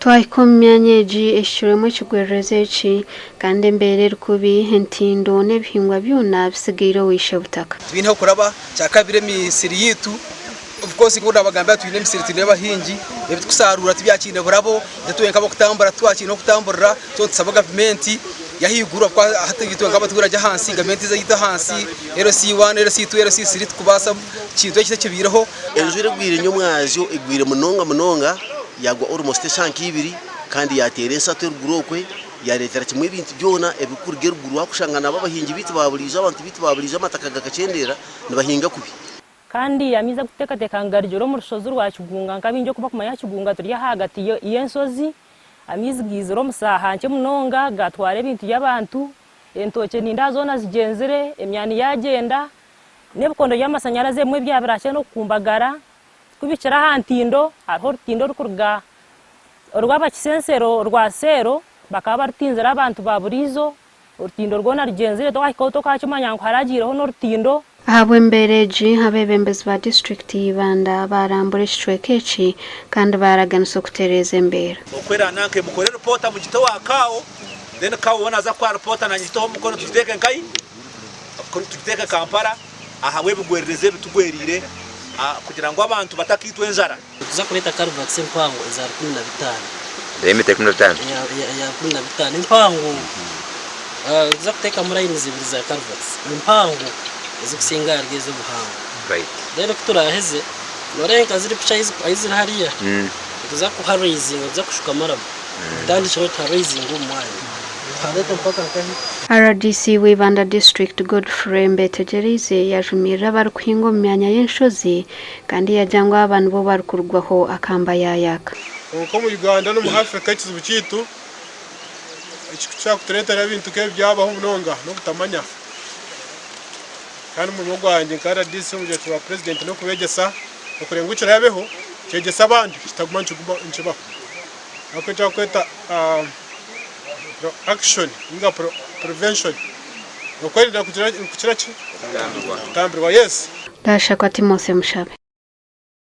Twahika omu myanya egi ehikirwemu ekigwererezi eki, kandi embeera eri kubi, entindo n'ebihingwa byona bitsigaire owa-ishe-butaka. Twine ah'okuraba, kyakabiri emisiri yaitu of course nk'oku nabagambira twine emisiri twine abahingi ebitukusarura tibyakiine burabo itwe twenka ab'okutambura titwakiine ah'okutamburira so nitusaba gavumenti y'ahaiguru ahabw'okuba hati itwe nk'abaturage ahansi gavumenti eze eyaitu ahansi LC1, LC2, LC3 tikubaasa kintu eki ekibaireho. Enjura egwire nyomwazyo egwire munonga munonga yagwa almost eshaaha nka ibiri kandi yateera ensatu eruguru okwe yareetera kimwe ebintu byona ebirikuruga eruguru ahakushanga nabo abahingi baitu ba buriijo abantu baitu ba buriijo amataka gakakyendeera nibahinga kubi. Kandi amaizi agu tukuteekateeka ngu garugire omu rushozi rwa Kigunga nk'abaingi oku bakumanya Kigunga turi ahagati y'enshozi, amaizi gaizire omu saaha nkye munonga gaatwara ebintu by'abantu, entookye nindeeba zoona zigyenzire, emyani yaagyenda, n'ebikondo by'amashanyarazi ebimwe byabirahikire n'okukumbagara. Kubikira aha ntindo, hariho orutindo orurikuruga orw'abakisensero rwa Seero, bakaba barutinzire abantu ba buriijo, orutindo rwona rugyenzire twahikaho tokakimanya ngu haragiireho n'orutindo. Ahabw'embeera egi, abeebembezi ba disiturikiti ya Ibanda baarambura ekicweka eki kandi baaraganisa okutereeza embeera. Okwera nanke mukore ripoota mugite owa CAO then CAO we naza kukuha ripoota nanye ngiteho omukono tugiteeke nkahi? Tugiteeke Kampala. Ahabw'ebigwererezi ebitugweriire kugira ngu abantu batakaitwa enjara. Nituza kureeta culverts empango eza 15. Ey'emita 15? Eya 15 empango. Nituza kuteekamu lines ibiri za culverts empango ezikusinga ahari ezi obuhango. Then ku turaaheze, nooreeba nka ziri piki ahu ziri hariya, nituza kuha raisinga, nituza kushuka maramu tutandikire tuha raisinge omu mwanya. Tuhareete mpaka nkahi? Rdc w'Ibanda District Godfrey Mbetegyereize yajumirira abarikuhinga omu myanya y'enshozi kandi yagira ngu aba nibo barikurugwaho akamba yayaka. Kwonka omu Uganda n'omu Africa ekizibu kyaitu ekirikutureetera ebintu nk'ebi byabaho munonga n'obutamanya. Kandi omurimo gwangye nka rdc omugyesi wa purezidenti n'okubeegyesa okurenga ngu kirabeho kyegyese abandi kitaguma nikibaho. Ahabw'okuba eki barikweta action ninga prevention okwerinda nikukira ki? Kutambirwa. Yes. Gashakwa Timothy Mushabe.